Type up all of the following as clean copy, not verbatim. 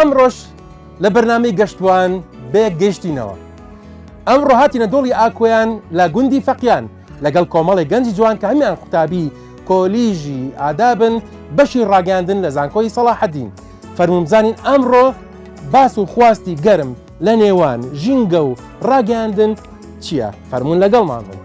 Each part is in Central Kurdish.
ئەمڕۆش لە بەرنامەی گەشتوان بەیەک گەیشتینەوە. ئەمڕۆ هاتینە دۆڵی ئاکۆیان لە گوندی فەقیان لەگەڵ کۆمەڵێک گەنجی جوان کە هەمیان قوتابی کۆلیژی ئادابن بەشی ڕاگەیاندن لە زانکۆی سەڵاحەدین. فەرموون بزانین ئەمڕۆ باس و خواستی گەرم لە نێوان ژینگە و ڕاگەیاندن چییە؟ فەرموون لەگەڵمان بن.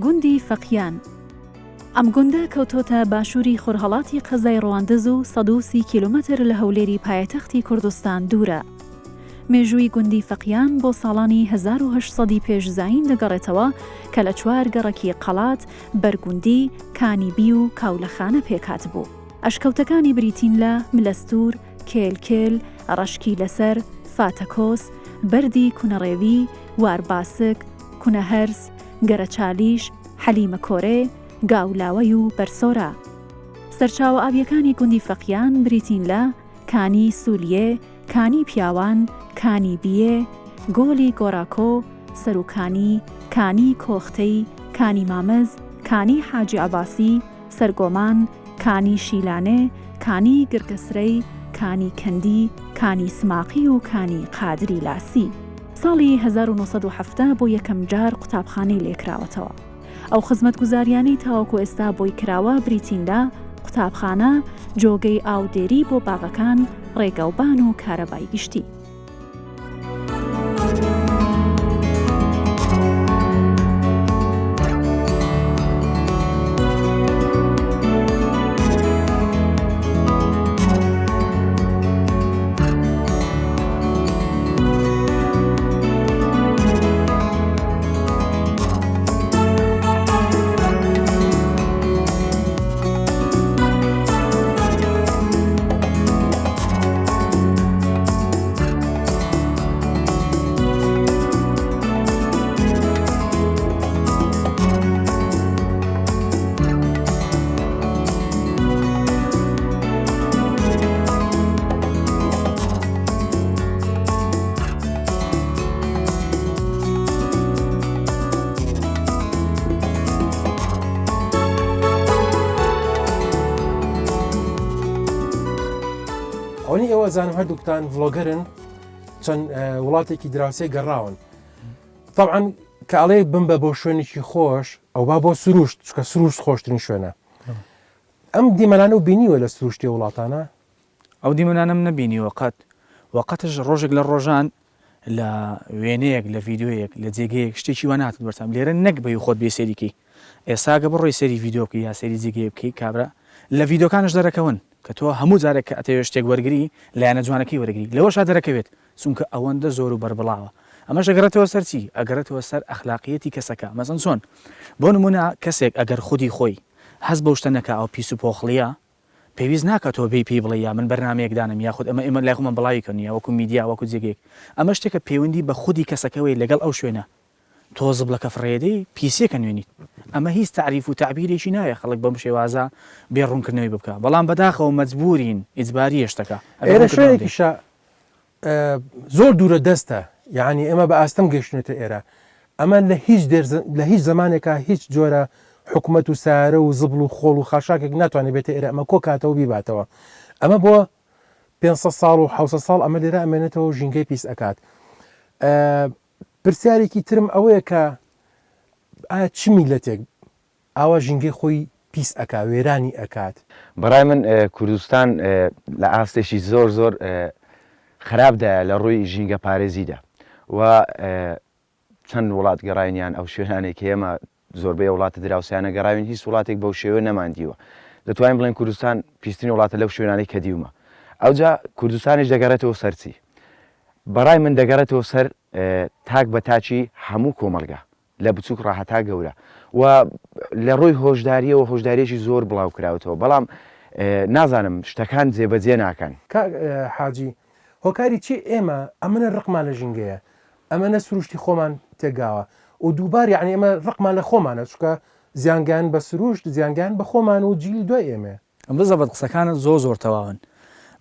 گوندی فەقیان، ئەم گوندە کەوتۆتە باشووری خۆرهەڵاتی قەزای ڕواندز و 130 کیلۆمەتر لە هەولێری پایەتەختی کوردستان دوورە. مێژووی گوندی فەقیان بۆ ساڵانی 1800 ی پێش زایین دەگەڕێتەوە کە لە چوار گەڕەکی قەڵات، بەرگوندی، کانی بی و کاولەخانە پێکهاتبوو. ئەشکەوتەکانی بریتین لە، ملەستوور، کێل کێل، ڕەشکی لەسەر، فاتەکۆس، بەردی کونەڕێوی، وارباسک، کونەهەرس، گەرەچالیش، حەلیمە کۆرێ، گاولاوەی و بەرسۆرە. سەرچاوە ئاوییەکانی گوندی فەقیان بریتین لە، کانی سولیێ، کانی پیاوان، کانی بیێ، گۆلی گۆراکۆ، سەروکانی، کانی کۆختەی، کانی مامز، کانی حاجی عەباسی، سەرگۆمان، کانی شیلانێ، کانی گرگەسرەی، کانی کەندی، کانی سماقی و کانی قادری لاسی. ساڵی 1970 بۆ یەکەم جار قوتابخانەی لێکراوەتەوە. ئەو خزمەتگوزاریانەی تاوەکو ئێستا بۆی کراوە بریتین لە، قوتابخانە، جۆگەی ئاودێری بۆ باغەکان، ڕێگاوبان و کارەبای گشتی. ئەوەی ئێوە زانم هەردووکتان ڤلۆگەرن چەند وڵاتێکی دراوسێ گەڕاون طبعا کە ئەڵێ بمبە بۆ شوێنێکی خۆش ئەو با بۆ سروشت چکە سروشت خۆشترین شوێنە ئەم دیمەنانە و بینیوە لە سروشتی وڵاتانە ئەو دیمەنانەم نەبینیوە قەت و قەتش ڕۆژێک لە ڕۆژان لە وێنەیەک لە ڤیدیۆیەک لە جێگەیەک شتێکی وا نهاتت بەرچاوم لێرە نەک بەی خۆت بێ سەیری کەی ئێستا گە بڕۆی سەیری ڤیدیۆ بکەی یا سەیری جێگەیەک بکەی کابرا لە ڤیدیۆکانش دەرەکەون کە تۆ هەموو جارێک کە ئەتەوێت شتێک وەرگری لایەنە جوانەکەی وەرگری لەوەشا دەرەکەوێت چونکە ئەوەندە زۆر و بەربڵاوە ئەمەش ئەگەڕێتەوە سەر چی ئەگەڕێتەوە سەر ئەخلاقیەتی کەسەکە مەسەن چۆن بۆ نمونە کەسێک ئەگەر خودی خۆی هەست بەو شتە نەکا ئەو پیس و پۆخڵیە پێویست ناکات تۆ بێی پێی بڵێی یا من بەرنامەیەک دانەم یاخود ئەمە ئێمە لای خۆمان بڵاوی کەن یا وەکو میدیا وەکو جێگەیەک ئەمە شتێکە پەیوەندی بە خودی کەسەکەوەی لەگەڵ ئەو شوێنە تۆ زبڵەکە فڕێدەی پیسیەکە نوێنیت ئەمە هیچ تەعریف و تەعبیرێکی ناوێ خەڵک بەم شێوازە بێ ڕوونکردنەوەی بکا بەڵام بەداخەوە مەجبورین ئیجباریە شتەکە ئەبێ ئێرە ڕوونکردنەوە بدەین. شوێنێکیشە زۆر دوورە دەستە یعنی ئێمە بە ئاستەم گەیشتنێتە ئێرە ئەمە لە هیچ دێر لە هیچ زمانێکا هیچ جۆرە حکومەت و سارە و زبڵ و خۆڵ و خاشاکێک ناتوانێت بێتە ئێرە ئەمە کۆ کاتەوە بیباتەوە ئەمە بۆ 500 ساڵ و 600 ساڵ ئەمە لێرە ئەمێنێتەوە و ژینگەی پیس ئەکات پرسیارێکی ترم ئەوەیە کە ئایا چ میلەتێک ئاوا ژینگەی خۆی پیس ئەکا وێرانی ئەکات. بەڕای من کوردستان لە ئاستێکی زۆر زۆر خراپدایە لە ڕووی ژینگە پارێزیدا و چەند وڵات گەڕاین یان ئەو شوێنانەی کە ئێمە زۆربەی وڵاتە دراوسیانە گەڕاوین هیچ وڵاتێک بەو شێوە نەماندیوە دەتوانین بڵێن کوردستان پیسترین وڵاتە لەو شوێنانەی کە دیومە ئەوجا کوردستانیش دەگەڕێتەوە سەر چی بەڕای من دەگەڕێتەوە سەر تاک بە تاکی هەموو کۆمەڵگا لە بچوک ڕا هەتا گەورە و لە ڕووی هۆشداریەوە هۆشداریەکی زۆر بڵاو کراوەتەوە بەڵام نازانم شتەکان جێبەجێ ناکەن. کاک حاجی هۆکاری چیە ئێمە ئەمەنە ڕقمان لە ژینگەیە ئەمەنە سروشتی خۆمان تێکگاوە و دووبار یەعنی ئێمە ڕقمان لە خۆمانە چونکە زیانگەیان بە سروشت زیانگەیان بە خۆمان و جیلی دوای ئێمەیە. بزەبت قسەکانت زۆر زۆر تەواون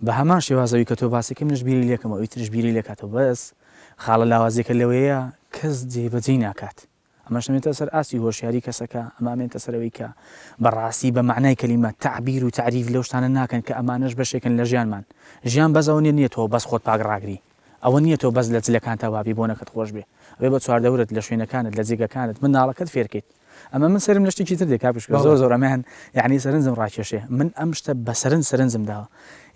بە هەمان شێواز ئەوی کە تۆ باسی کەی منش بیری لێکەمەوە ئەوی تریش بیری لێکاتەوە بەس خاڵە لاوازیەکە لەوەیە کە. کەس جێبەجێی ناکات. ئەمەش ئەمێنێتە سەر ئاستی هۆشیاری کەسەکە، ئەمە ئەمێنێتە سەر ئەوەی کە بە ڕاستی بە مەعنای کەلیمە تەعبیر و تەعریف لەو شتانە ناکەن کە ئەمانەش بەشێکن لە ژیانمان. ژیان بەس ئەوە نیە نیە تۆ بەس خۆت پاک ڕاگری. ئەوە نیە تۆ بەس لە جلەکانتا وابی بۆنەکەت خۆش بێ. ئەبێ بە چواردەورت، لە شوێنەکانت، لە جێگەکانت، منداڵەکەت فێرکەیت. ئەمە من سەیرم لە شتێکی تر دێ کاک پشکۆ زۆر زۆر ئەمەیان یەعنی سەرنجم ڕاکێشێ. من ئەم شتە بە سەرنج سەرنجم داوە.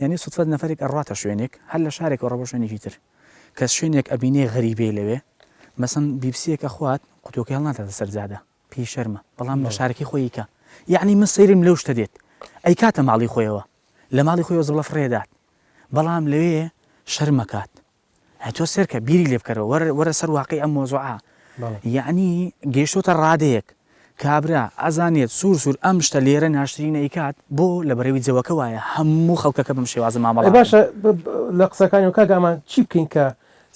یەعنی سوتفەت نەفەرێک ئەڕواتە شوێنێک، هەر لە شارێکەوە ڕۆ بۆ شوێنێکی تر. کەس شوێنێک ئەبینێ غەریبەی لەوێ مەسەن بیپسیەک ئەخوات قوتوەکەی هەڵناداتە سەر جادە پێی شەرمە بەڵام لە شارەکەی خۆی ئەیکا یەعنی من سەیرم لەو شتە دێت ئەیکاتە ماڵی خۆیەوە لە ماڵی خۆیەوە زبڵە فڕێ دات بەڵام لەوێ شەرمەکات ئەی تۆ سێرکە بیری لێ بکەرەوە وەرە وەرە سەر واقعی ئەم مۆزوعە یەعنی گەیشتۆتە ڕادەیەک کابرا ئەزانێت سوور سوور ئەم شتە لێرە ناشرینە ئەیکات بۆ لەبەرەوی جەوەکە وایە هەموو خەڵکەکە بەم شێوازە مامەڵە ئەی باشە لە قسەکانی کاک ئامان چی بکەین کە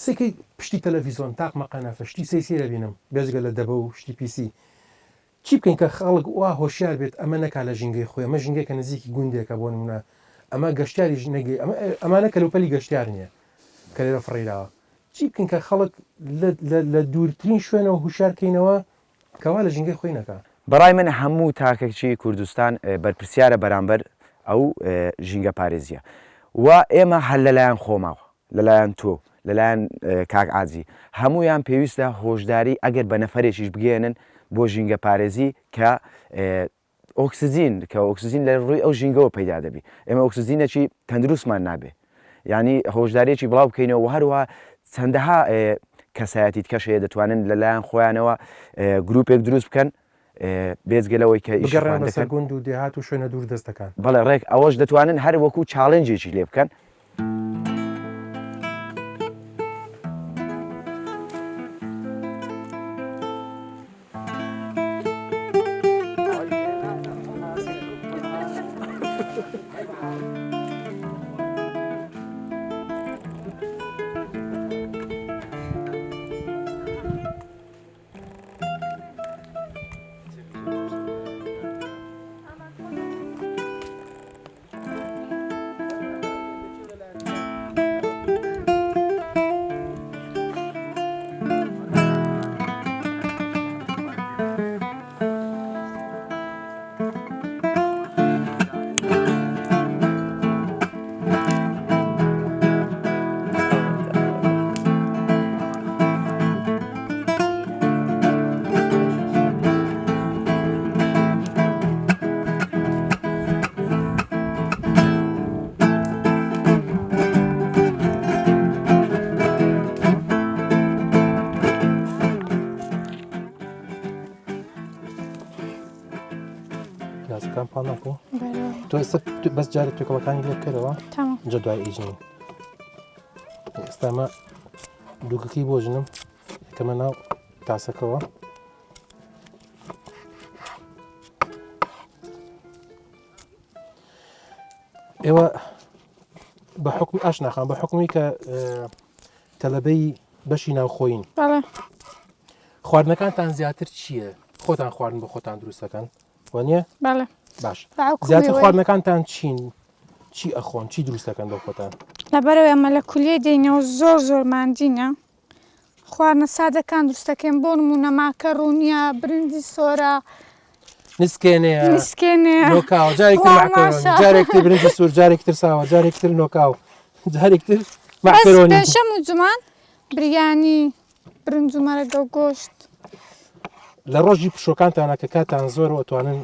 سێکەی پشتی تەلەفیزۆن تاقمە قەنەفە شتی سەی سەیر ئەبینم بێجگە لە دەبە و شتی پیسی چی بکەین کە خەڵک وا هۆشیار بێت ئەمە نەکا لە ژینگەی خۆی ئەمە ژینگەیەکە نزیکی گوندێکە بۆ نمونە ئەمە گەشتیاریش نەگەی ئەمە ئەمانە کەلوپەلی گەشتیار نییە کە لێرە فڕیراوە چی بکەین کە خەڵک لە دوورترین شوێنەوە هوشیار کەینەوە کە وا لە ژینگەی خۆی نەکا. بەڕای من هەموو تاکێکی کوردستان بەرپرسیارە بەرامبەر ئەو ژینگە پارێزیە و ئێمە هەر لەلایەن خۆماوە لەلایەن تۆ لەلایەن کاک عاجی هەموویان پێویستە هۆشداری ئەگەر بە نەفەرێکیش بگەیەنن بۆ ژینگە پارێزی کە ئۆکسجین کە ئۆکسجین لە ڕووی ئەو ژینگەوە پەیدا دەبی ئێمە ئۆکسجینێکی تەندروستمان نابێ یعنی هۆشداریەکی بڵاو بکەینەوە و هەروەها چەندەها کەسایەتی تکەش هەیە دەتوانن لەلایەن خۆیانەوە گروپێک دروست بکەن بێجگە لەوەی کە ئیشی بگەڕێن خۆیان بەسەر دەکەن گوند و دێهات و شوێنە دوور دەستەکان. بەڵێ ڕێک ئەوەش دەتوانن هەر وەکو challenge ێکی لێ بکەن. پیازەکان پاڵ ناکەی تۆ ئێستا بەس جارێک توێکڵەکانی لێ بکەرەوە جا دوای ئیجنین ئێستا مە دووکەکەی بۆ ژنم یەکەمە ناو تاسەکەوە ئێوە بە حکم ئاشناخان بە حکمی کە تەلەبەی بەشی ناوخۆین خواردنەکانتان زیاتر چییە؟ خۆتان خواردن بۆ خۆتان دروست دەکەن وانە؟ بەڵێ باش باوکم زیاتر ئێوەی- خواردنەکانتان چین چی ئەخۆن چی دروست دەکەن بۆ خۆتان؟ لەبەرئەوەی ئەمە لە کولیەی دێینەوە زۆر زۆر ماندینە خواردنە سادەکان دروست دەکەین بۆ نمونە ماکەرونیە برنجی سۆرە نسکێنەیە نسکێنەیە نۆکاوە جارێک تر مەعکەرۆنی ماشا. جارێک تر برنجی سوور جارێک تر ساوە جارێک تر نۆکاو جارێک تر بەس مەعکەرۆنی پێنجشەم و جومان بریانی برنج و مەرەگە و گۆشت. لە ڕۆژی پشووەکانتانا کە کاتان زۆرە و ئەتوانن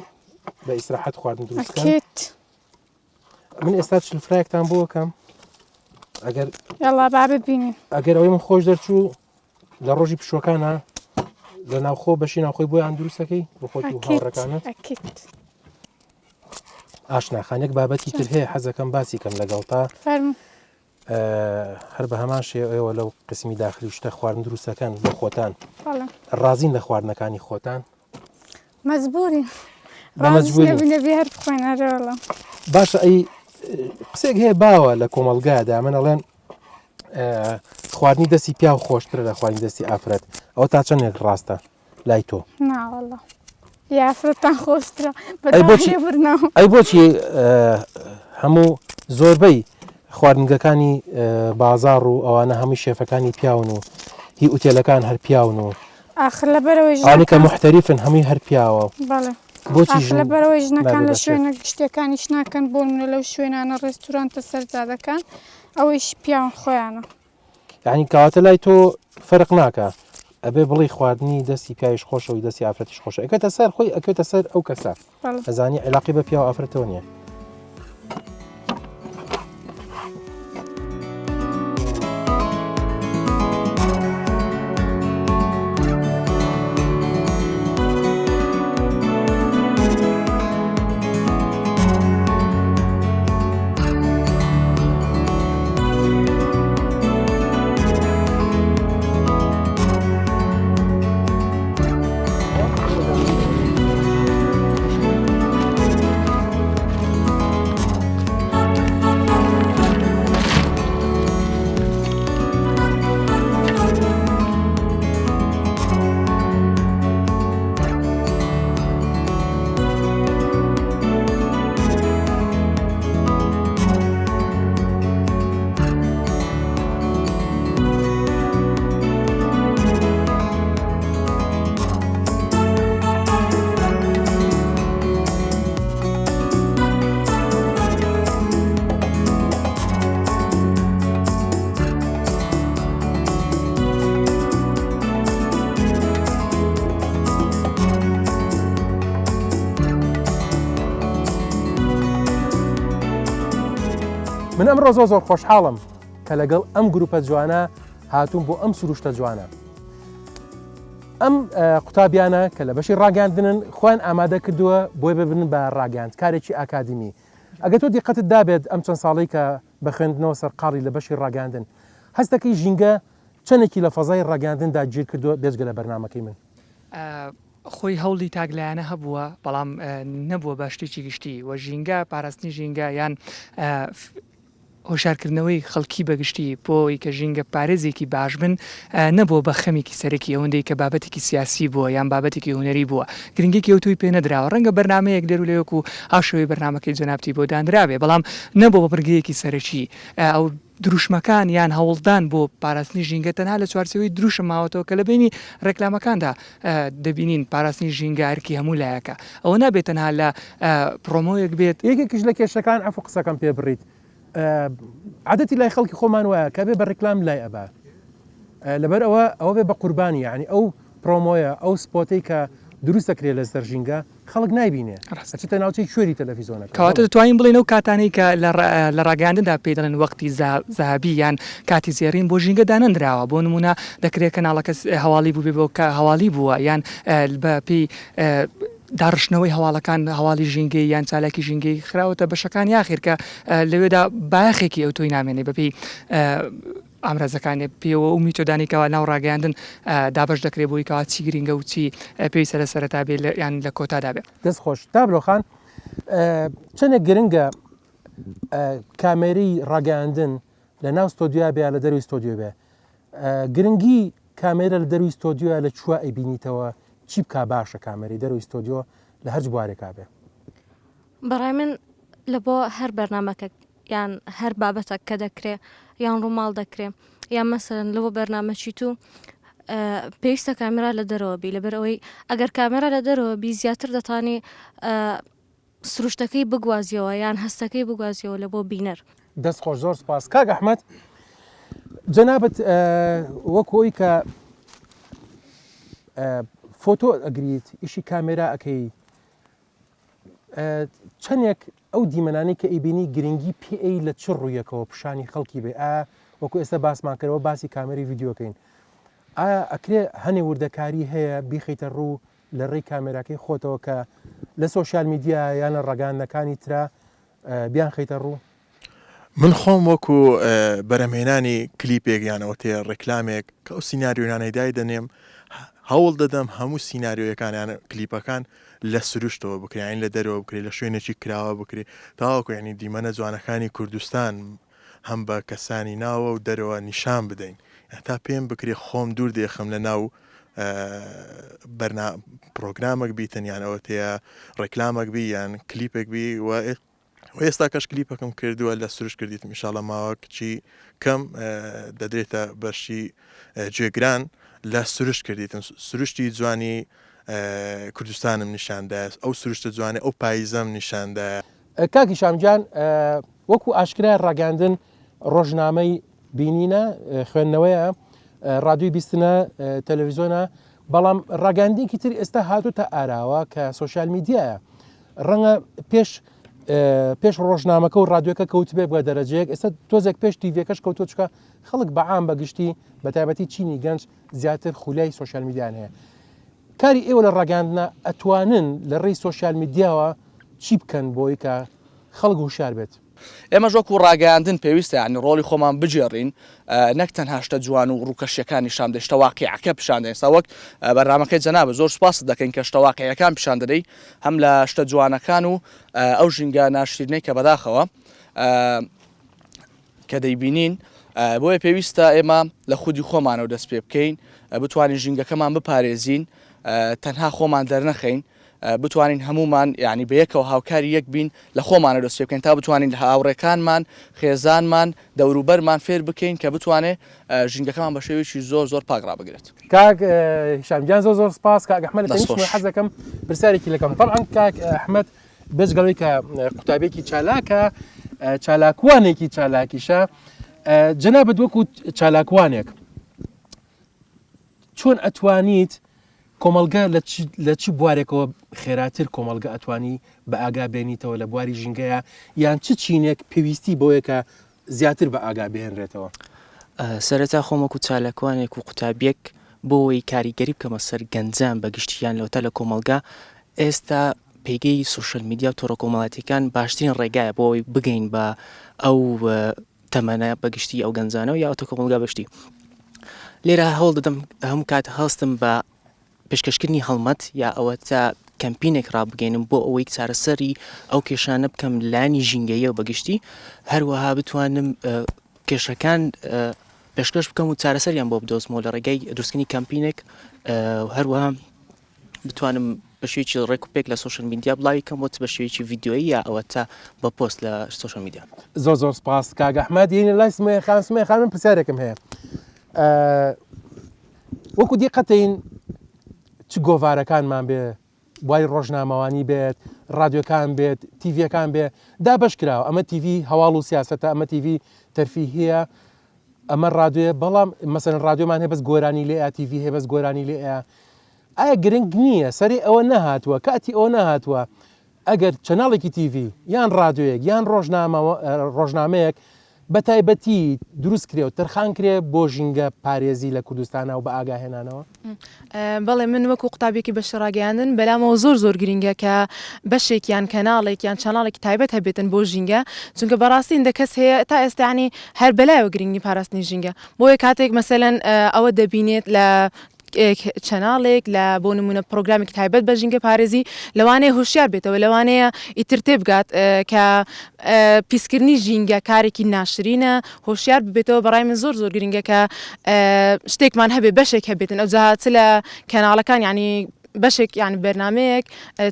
بە ئیسراحەت خواردن دروست بکەن. ئەکید. من ئێستا چلفرایەکتان بۆ ئەکەم ئەگەر یەڵا با ببینین. ئەگەر ئەوەی من خۆش دەرچوو لە ڕۆژی پشووەکانە لە ناوخۆ بەشی ناوخۆی بۆیان دروستەکەی بۆ خۆت و ئەکید هاوڕێکانت. ئەکید. ئاشنا خان یەک بابەتی تر هەیە حەزەکەم باسی کەم لەگەڵتا. فەرموو. هەر بە هەمان شێوە ئێوە لەو قسمی داخلی شتە خواردن دروستەکەن بۆ خۆتان ڕازین لە خواردنەکانی خۆتان؟ مەجبورین ڕازی هەر بخۆین ئەرێوەڵا. باشە ئەی قسێک هەیە باوە لە کۆمەڵگادا من ئەڵێن خواردنی دەستی پیاو خۆشترە لە خواردنی دەستی ئافرەت ئەوە تا چەندێک ڕاستە؟ لای تۆ؟ نا وەڵا یافرەتان خۆشترە ئەی بۆچی ئەی بۆچی هەموو زۆربەی خواردنگەکانی بازاڕ و ئەوانە هەمووی شێفەکانی پیاون و هی ئوتێلەکان هەر پیاون و ئاخر لەبەرئەوەی ئەوانەی کە ژنەکان موحتەریفن هەمووی هەر پیاوە بەڵێ بۆچی ئاخر ژن لەبەرئەوەی ژنەکان نابێ لە بە شێف؟ شوێنە گشتیەکان ئیش ناکەن بۆ نمونە لەو شوێنانە ڕێستورانتە سەر جادەکان ئەوەیش پیاون خۆیانە. یانی کەواتە لای تۆ فەرق ناکا ئەبێ بڵێی خواردنی دەستی پیاویش خۆشە و دەستی ئافرەتیش خۆشە ئەکەوێتە سەر خۆی ئەکەوێتە سەر ئەو کەسە بەڵێ. ئەزانی عیلاقی بە پیاو ئافرەتەوە نییە. من ئەمڕۆ زۆر زۆر خۆشحاڵم کە لەگەڵ ئەم گروپە جوانە هاتووم بۆ ئەم سروشتە جوانە. ئەم قوتابیانە کە لە بەشی ڕاگەاندنن خۆیان ئامادە کردووە بۆی ببن بە ڕاگەاندکارێکی ئاکادمی. ئەگەر تۆ دیقەتت دابێت ئەم چەند ساڵەی کە بە خوێندنەوە سەرقاڵی لە بەشی ڕاگەاندن هەست دەکەی ژینگە چەندێکی لە فەزای ڕاگەاندندا گیر کردووە بێجگە لە بەرنامەکەی من؟ خۆی هەوڵی تاک لایەنە هەبووە بەڵام نەبووە بە شتێکی گشتی و ژینگە پاراستنی ژینگە یان هۆشیارکردنەوەی خەڵکی بە گشتی بۆ ئەوەی کە ژینگە پارێزێکی باش بن نەبووە بە خەمێکی سەرەکی ئەوەندەی کە بابەتێکی سیاسی بووە یان بابەتێکی هونەری بووە گرنگیەکی ئەوتۆی پێ نەدراوە ڕەنگە بەرنامەیەک لێر و لەوێک و هاوشێوەی بەرنامەکەی جەنابتی بۆ دانرابێ بەڵام نەبووە بە بڕگەیەکی سەرەکی ئەو دروشمەکان یان هەوڵدان بۆ پاراستنی ژینگە تەنها لە چوارچێوەی دروشم ماوەتەوە کە لە بەینی ڕێکلامەکاندا دەبینین پاراستنی ژینگە ئەرکی هەموو لایەکە ئەوە نابێت تەنها لە پڕۆمۆیەک بێت. یەکێکیش لە کێشەکان عەفو قسەکەم پێ بڕیت عادەتی لای خەڵکی خۆمان وایە کە بێ بە ڕیکلام لای ئەبا لەبەر ئەوە ئەوە بێ بە قوربانی یعنی ئەو پرۆمۆیە ئەو سپۆتەی کە دروست دەکرێت لەسەر ژینگە خەڵک نایبینێ ئەچێتە ناوچەی کوێری تەلەفیزۆنەکە. کەواتە دەتوانین بڵێین ئەو کاتانەی کە لە ڕاگەیاندندا پێی دەڵێن وەختی زەهەبی یان کاتی زێڕین بۆ ژینگە دانەنراوە، بۆ نموونە دەکرێت کەناڵەکە هەواڵی بووبێ بۆ کە هەواڵی بووە یان بە پێی داڕشتنەوەی هەواڵەکان هەواڵی ژینگەیی یان چالاکی ژینگەیی خراوەتە بەشەکان یاخیر کە لەوێدا بایەخێکی ئەوتۆی نامێنێ بە پێی ئامرازەکانی پێوە و میتۆدانی کەوا ناو ڕاگەیاندن دابەش دەکرێت بۆی کەوا چی گرینگە و چی پێویستە لە سەرەتا بێ یان لە کۆتادا بێ. دەست خۆش تابلۆ خان چەندێک گرنگە کامێرەی ڕاگەیاندن لە ناو ستۆدیۆیا بێ یا لە دەروی ستۆدیۆ بێ گرنگی کامێرە لە دەروی ستۆدیۆیا لە کوێ ئەیبینیتەوە چی بکا باشە کامێرەی دەروی ستۆدیۆ لە هەرچ بوارێکا بێ؟ بەڕای من لە بۆ هەر بەرنامەکەک یان هەر بابەتەک کە دەکرێ یان ڕووماڵ دەکرێ یان مەسەلەن لەوە بەرنامەچی تو پێویستە کامێرا لە دەرەوە بی لەبەر ئەوەی ئەگەر کامێرا لە دەرەوە بی زیاتر دەتانی سروشتەکەی بگوازیەوە یان هەستەکەی بگوازیەوە لە بۆ بینەر. دەست خۆش زۆر سپاس کاک ئەحمەد جەنابت وەکو ئەوی کە فۆتۆ ئەگریت ئیشی کامێرا ئەکەی چەندێک ئەو دیمەنانەی کە ئەیبینی گرنگی پێ ئەی لە چ ڕوویەکەوە پیشانی خەڵکی بێ ئایا وەکو ئێستا باسمان کردەوە باسی کامێرەی ڤیدیۆکەین ئایا ئەکرێ هەنێ وردەکاری هەیە بیخیتە ڕوو لە ڕێی کامێراکەی خۆتەوە کە لە سۆشیال میدیا یان لە ڕاگەیاندنەکانی ترا بیانخەیتە ڕوو؟ من خۆم وەکو بەرهەمهێنانی کلیپێک یان ئەوەتێ ڕێکلامێک کە ئەو سیناریۆیانەی دایدەنێم هەوڵ دەدەم هەموو سیناریۆیەکان یان کلیپەکان لە سروشتەوە بکرێ یانی لە دەرەوە بکرێ لە شوێنێکی کراوە بکرێ تاوەکو یانی دیمەنە جوانەکانی کوردستان هەم بە کەسانی ناوە و دەرەوە نیشان بدەین تا پێم بکرێ خۆم دوور دێخم لە ناو بەرنا پرۆگرامێک بیتن یان ئەوەتەیە ڕێکلامێک بی یان کلیپێک بی و. و ئێستا کەش کلیپەکەم کردووە لە سروشت کردیتم ئیشاڵە ماوەکچی کەم دەدرێتە بەشی گوێگران لە سروشت کردیتم سروشتی جوانی کوردستانم نیشاندایە ئەو سروشتە جوانەی ئەو پایزەم نیشاندایە. کاک هیشام گیان وەکو ئاشکرایە ڕاگەیاندن ڕۆژنامەی بینینە خوێندنەوەیە ڕادیۆی بیستنە تەلەڤیزۆنە بەڵام ڕاگەاندنێکی تر ئێستا هاتوتە ئاراوە کە سۆشیال میدیایە ڕەنگە پێش پێش ڕۆژنامەکە و ڕادیۆکە کەوتبێ بە دەرەجەیەک ئێستا تۆزێک پێش تیڤەکەش کەوتۆ چکە خەڵک بەعام بەگشتی بە تایبەتی چینی گەنج زیاتر خولیای سۆشیال میدیان هەیە کاری ئێوە لە ڕاگەاندنا ئەتوانن لە ڕێی سۆشیال میدیاوە چی بکەن بۆی کە خەڵک هوشیار بێت؟ ئێمەش وەکو ڕاگەیاندن پێویستە یانی ڕۆڵی خۆمان بگێڕین نەک تەنها شتە جوان و ڕووکەشیەکان نیشان بدەین شتە واقیعەکە پیشان دەین ئێستا وەک بەرنامەکەی جەنابت زۆر سوپاست دەکەین کە شتە واقیعەکان پیشان دەدەی هەم لە شتە جوانەکان و ئەو ژینگە ناشرینەی کە بەداخەوە کە دەیبینین بۆیە پێویستە ئێمە لە خودی خۆمانەوە دەست پێ بکەین بتوانین ژینگەکەمان بپارێزین تەنها خۆمان دەرنەخەین بتوانین هەموومان یانی بەیەکەوە هاوکاری یەک بین لە خۆمانەوە دەست پێ بکەین تا بتوانین لە هاوڕێکانمان خێزانمان دەوروبەرمان فێر بکەین کە بتوانێ ژینگەکەمان بە شێوەیەکی زۆر زۆر پاک ڕابگرێت. کاک هیشام گیان زۆر زۆر سپاس کاک ئەحمەد لە تەنیشتمەوە حەز دەکەم پرسیارێکی لەکەم تەبعەن کاک ئەحمەد بێجگە لەوەی کە قوتابیەکی چالاکە چالاکوانێکی چالاکیشە جەنابت وەکو چالاکوانێک چۆن ئەتوانیت کۆمەڵگە لە چ بوارێکەوە خێراتر کۆمەڵگە ئەتوانی بە ئاگا بێنیتەوە لە بواری ژینگەیە یان چ چینێک پێویستی بۆیە کە زیاتر بە ئاگا بهێنرێتەوە؟ سەرەتا خۆم وەکو چالاکوانێک و قوتابیەک بۆ ئەوەی کاریگەری بکەمە سەر گەنجان بە گشتی یان لەوەتا لە کۆمەڵگا ئێستا پێگەی سۆشیال میدیا و تۆڕە کۆمەڵایەتیەکان باشترین ڕێگایە بۆ ئەوەی بگەین بە ئەو تەمەنە بە گشتی ئەو گەنجانە و یاوەتە کۆمەڵگا بەشتی لێرە هەوڵ دەدەم هەموو کات هەڵستم بە پێشکەشکردنی هەڵمەت یا ئەوە تا کەمپینێک ڕابگەینم بۆ ئەوەی چارەسەری ئەو کێشانە بکەم لانی ژینگەیەوە بەگشتی هەروەها بتوانم کێشەکان پێشکەش بکەم و چارەسەریان بۆ بدۆزمەوە لە ڕێگای دروستکردنی کەمپینێک هەروەها بتوانم بە شێوەیەکی ڕێک و پێک لە سۆشیال میدیا بڵاوی کەم وە چ بە شێوەیەکی ڤیدیۆیی یا ئەوە تا بە پۆست لە سۆشیال میدیا. زۆر زۆر سپاس کاک ئەحمەد یەینە لای سمەیە خان سمەیە خان من پرسیارێکم هەیە وەکو دیقەتین چ گۆڤارەکانمان بێ بواری ڕۆژنامەوانی بێت ڕادیۆکان بێت تیڤیەکان بێ دابەش کراوە ئەمە تیڤی هەواڵ و سیاسەتە ئەمە تیڤی تەرفیهیە ئەمە ڕادیۆیە بەڵام مەسەلەن ڕادیۆمان هەیە بەس گۆرانی لێیە تیڤی هەیە بەس گۆرانی لێیە ئایا گرنگ نییە سەری ئەوە نەهاتووە کاتی ئەوە نەهاتووە ئەگەر چەناڵێکی تیڤی یان ڕادیۆیەک یان ڕۆژنامە ڕۆژنامەیەک بە تایبەتی دروست کرێ و تەرخان کرێ بۆ ژینگە پارێزی لە کوردستانا و بە ئاگا هێنانەوە؟ بەڵێ من وەکو قوتابیەکی بەشی ڕاگەیاندن بەلامەوە زۆر زۆر گرینگە کە بەشێک یان کەناڵێک یان چەناڵێکی تایبەت هەبێتن بۆ ژینگە چونکە بەڕاستی هندە کەس هەیە تا ئێستا یانی هەر بەلایەوە گرینگی پاراستنی ژینگە بۆیە کاتێک مەسەلەن ئەوە دەبینێت لە چەناڵێک لە بۆ نمونە پرۆگرامێکی تایبەت بە ژینگە پارێزی لەوانەیە هۆشیار بێتەوە لەوانەیە ئیتر تێبگات کە پیسکردنی ژینگە کارێکی ناشرینە هۆشیار ببێتەوە بەڕای من زۆر زۆر گرنگە کە شتێکمان هەبێ بەشێک هەبێتن ئەو جا چ لە کەناڵەکان یعنی بەشێک یان بەرنمەیەک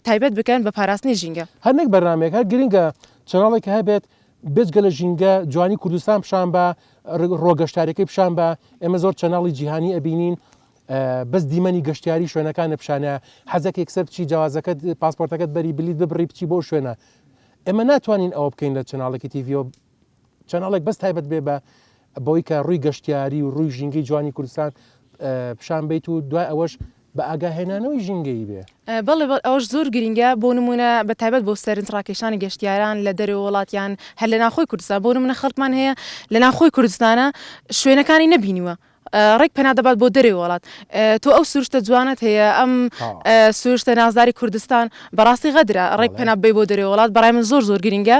تایبەت بکەن بە پاراستنی ژینگە. هەر نەک بەرنامەیەک هەر گرنگە چەناڵێک هەبێت بێجگە لە ژینگە جوانی کوردستان پیشان بە ڕۆ گەشتارەکەی پیشان بە ئێمە زۆر چەناڵی جیهانی ئەبینین بەس دیمەنی گەشتیاری شوێنەکانە پیشانە حەزەکە یەکسەر بچی جوازەکەت پاسپۆرتەکەت بەری بلیت ببڕی بچی بۆ شوێنە ئێمە ناتوانین ئەوە بکەین لە چەناڵێکی تیڤیەوە چەناڵێک بەس تایبەت بێ بە بەوەی کە ڕووی گەشتیاری و ڕووی ژینگەی جوانی کوردستان پیشان بیت و دوای ئەوەش بە ئاگاهێنانەوەی ژینگەیی بێ. بەڵێ ئەوەش زۆر گرینگە بۆ نموونە بە تایبەت بۆ سەرنج ڕاکێشانی گەشتیاران لە دەرەوەی وڵات یان هەر لە ناوخۆی کوردستان بۆ نموونە خەڵکمان هەیە لە ناوخۆی کوردستانە شوێنەکانی نەبینیوە ڕێک پەنا دەبات بۆ دەرەوەی وڵات تۆ ئەو سروشتە جوانەت هەیە ئەم سروشتە نازداری کوردستان بەڕاستی غەدرە ڕێک پەنا ببەی بۆ دەرەوەی وڵات بەڕای من زۆر زۆر گرینگە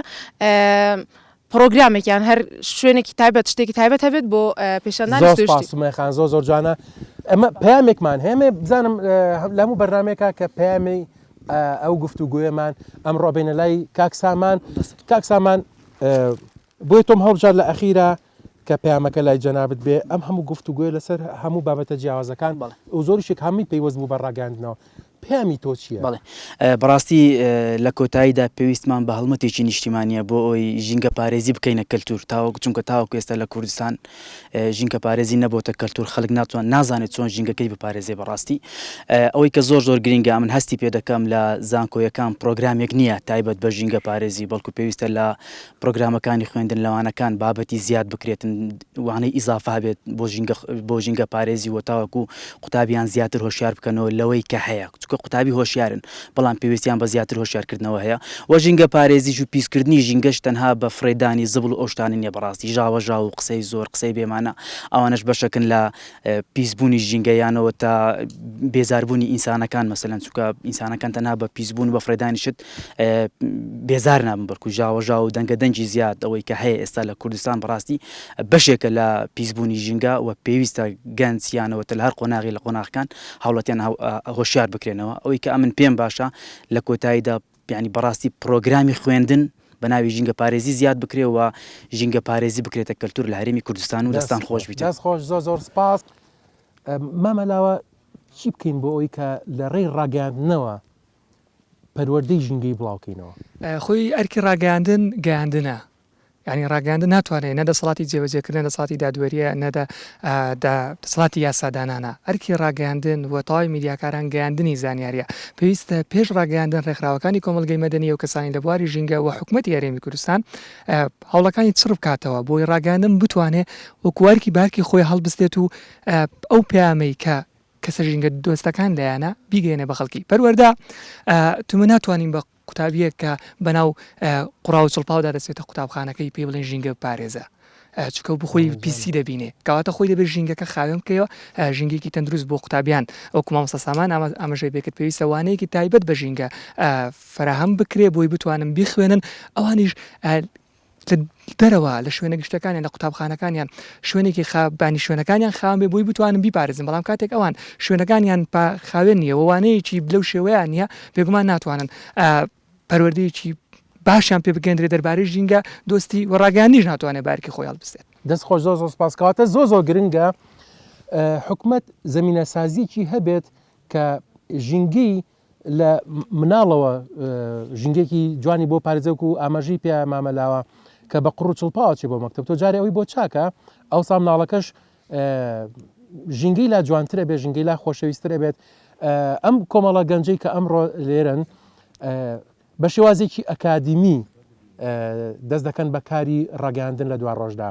پڕۆگرامێک یان هەر شوێنێکی تایبەت شتێکی تایبەت هەبێت بۆ پێشاندانی زۆر سروشتی. سپاس سومەیە خان زۆر زۆر جوانە ئەمە پەیامێکمان هەیە ئەمێ بزانم لە هەموو بەرنامەیەکا کە پەیامی ئەو گفتوگۆیەمان ئەمڕۆ بینە لای کاک سامان کاک سامان بۆیە تۆم هەڵبژارد لە ئەخیرا کە پەیامەکە لای جەنابت بێ ئەم هەموو گفتوگۆیە لەسەر هەموو بابەتە جیاوازەکان و زۆریشێک هەمووی پەیوەست بوو بە ڕاگەیاندنەوە. پەیامی تۆ چییە؟ بەڵێ بەڕاستی لە کۆتاییدا پێویستمان بە هەڵمەتێکی نیشتیمانییە بۆ ئەوەی ژینگەپارێزی بکەینە کەلتوور تاوەکو چونکە تاوەکو ئێستا لە کوردستان ژینگەپارێزی نەبۆتە کەلتوور خەڵک ناتوان نازانێت چۆن ژینگەکەی بپارێزێ بەڕاستی ئەوەی کە زۆر زۆر گرینگە من هەستی پێ دەکەم لە زانکۆیەکان پرۆگرامێک نییە تایبەت بە ژینگەپارێزی بەڵکو پێویستە لە پرۆگرامەکانی خوێندن لەوانەکان بابەتی زیاد بکرێتن وانەی ئیزافە هەبێت بۆ ژینگە بۆ ژینگە پارێزی و تاوەکو قوتابیان زیاتر هۆشیار بکەنەوە لەوەی کە هەیە چونکە قوتابی هۆشیارن بەڵام پێویستیان بە زیاتر هۆشیارکردنەوە هەیە و ژینگە پارێزیش و پیسکردنی ژینگەش تەنها بە فڕێدانی زبڵ و ئەو شتانە نییە بەڕاستی ژاوەژاو و قسەی زۆر قسەی بێمانا ئەوانەش بەشەکن لە پیسبوونی ژینگە یانەوە تا بێزاربوونی ئینسانەکان مەسەلەن چونکە ئینسانەکان تەنها بە پیسبوون و بە فڕێدانی شت بێزار نابن بەڵکو ژاوەژاو و دەنگە دەنگی زیاد ئەوەی کە هەیە ئێستا لە کوردستان بەڕاستی بەشێکە لە پیسبوونی ژینگە و پێویستە گەنج یانەوە لە هەر قۆناغی لە قۆناغەکان هاوڵاتیان هۆشیار بکرێنەوە ئەوەی کە ئەمن پێم باشە لە کۆتاییدا یانی بەڕاستی پرۆگرامی خوێندن بە ناوی ژینگە پارێزی زیاد بکرێ و ژینگە پارێزی بکرێتە کەلتور لە هەرێمی کوردستان و دەستان خۆش بیت. دەست خۆش زۆر زۆر سپاس. مامە لاوە چی بکەین بۆ ئەوەی کە لە ڕێی ڕاگەیاندنەوە پەروەردەی ژینگەیی بڵاو کەینەوە؟ خۆی ئەرکی ڕاگەیاندن گەیاندنە یانی ڕاگەیاندن ناتوانێت نە دەسەڵاتی جێبەجێکردنە دەسەڵاتی دادوەرییە نە دەسەڵاتی یاسادانانە. ئەرکی ڕاگەیاندن و تەواوی میدیاکاران گەیاندنی زانیارییە. پێویستە پێش ڕاگەیاندن ڕێکخراوەکانی کۆمەڵگەی مەدەنی و کەسانی لە بواری ژینگە و حکومەتی هەرێمی کوردستان هەوڵەکانی چڕ بکاتەوە بۆی ڕاگەیاندن بتوانێ وەکو ئەرکی بە ئەرکی خۆی هەڵبستێت و ئەو پەیامەی کە کەسە ژینگە دۆستەکان لایانە بیگەیەنێ بە خەڵکی. پەروەردە تۆ ناتوانین بە قوتابییەک کە بەناو قوڕاو و چڵپاودا دەچێتە قوتابخانەکەی پێی بڵێن ژینگە بپارێزە چونکە بۆ خۆی پیسی دەبینێ کەواتە خۆی دەبێت ژینگەکە خاوێن بکەیەوە ژینگەیەکی تەندروست بۆ قوتابیان وەکو مامۆستا سامان ئاماژەی پێکرد پێویستە وانەیەکی تایبەت بە ژینگە فەراهەم بکرێ بۆی بتوانن بیخوێنن ئەوانیش لە دەرەوە لە شوێنە گشتەکانیان لە قوتابخانەکانیان شوێنێکی خا بانی شوێنەکانیان خاوێن بێ بۆی بتوانن بیپارێزن بەڵام کاتێک ئەوان شوێنەکانیان پا خاوێن نییە و وانەیەکی لەو شێوەیان نییە بێگومان ناتوانن پەروەردەیەکی باشیان پێ بگەندرێ دەربارەی ژینگە دۆستی و ڕاگەیاندنیش ناتوانێت بارکی خۆی هەڵبستێت. دەست خۆش زۆر زۆر سپاس کەواتە زۆر زۆر گرنگە حکومەت زەمینەسازیەکی هەبێت کە ژینگەی لە مناڵەوە ژینگەیەکی جوانی بۆ پارێزەک و ئاماژەی پێ مامە لاوە کە بە قوڕ و چڵپاوە چێ بۆ مەکتەب تۆ جارێ ئەوی بۆ چاکە ئەوسا مناڵەکەش ژینگەی لا جوانترە بێ ژینگەی لا خۆشەویسترە بێت ئەم کۆمەڵە گەنجەی کە ئەمڕۆ لێرن بە شێوازێکی ئەکادیمی دەست دەکەن بە کاری ڕاگەاندن لە دوا ڕۆژدا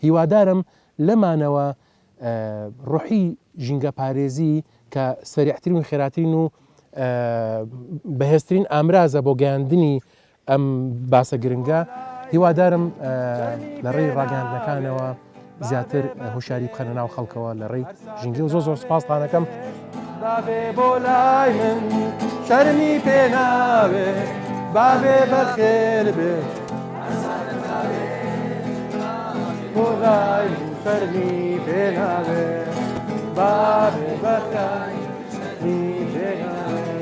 هیوادارم لەمانەوە ڕۆحی ژینگەپارێزی کە سەریعترین و خێراترین و بەهێزترین ئامرازە بۆ گەیاندنی ئەم باسە گرنگە هیوادارم لە ڕێی ڕاگەاندنەکانەوە زیاتر هۆشیاری بخەنە ناو خەڵکەوە لە ڕێی ژینگە و زۆر زۆر سپاستانەکەم. بابێ بۆ لای من شەرمی پێ ناوێ بابێ بەخێر بێ بۆ لای من شەرمی پێ ناوێ بابێ بەخێر پێ ناوێ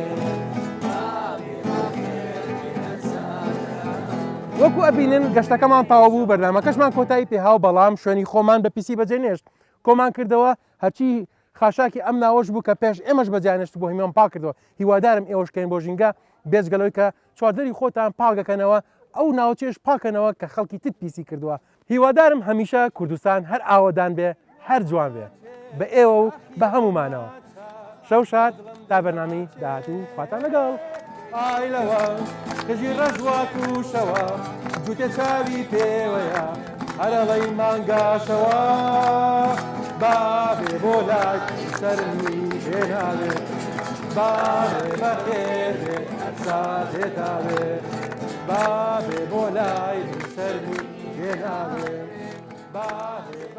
وەکو ئەبینن گەشتەکەمان تەواو بوو بەرنامەکەشمان کۆتایی پێهاو بەڵام شوێنی خۆمان بە پیسی بەجێ نێشت کۆمان کردەوە هەرچی خاشاکی ئەم ناوەش بوو کە پێش ئێمەش بەجیان نێشتبوو هەموویان پاک کردەوە هیوادارم ئێوەش کەین بۆ ژینگە بێجگە لەوەی کە چواردەری خۆتان پاک دەکەنەوە ئەو ناوچەیەش پاکەنەوە کە خەڵکی تر پیسی کردووە هیوادارم هەمیشە کوردستان هەر ئاوەدان بێ هەر جوان بێ بە ئێوە و بە هەموومانەوە شەو شاد تا بەرنامەی داهاتوو خواتان لەگەڵ. ئای لەوە قژی ڕەش وا تووشەوە جووتێ چاوی پێوەیە هەرەڵەی مانگاشەوە با بێ بۆ لای شەرمی پێ ناوێ با بێ بەخێر بێ ساتێ تاوێ با بێ بۆ لای شەرمی پێ ناوێ با بێ.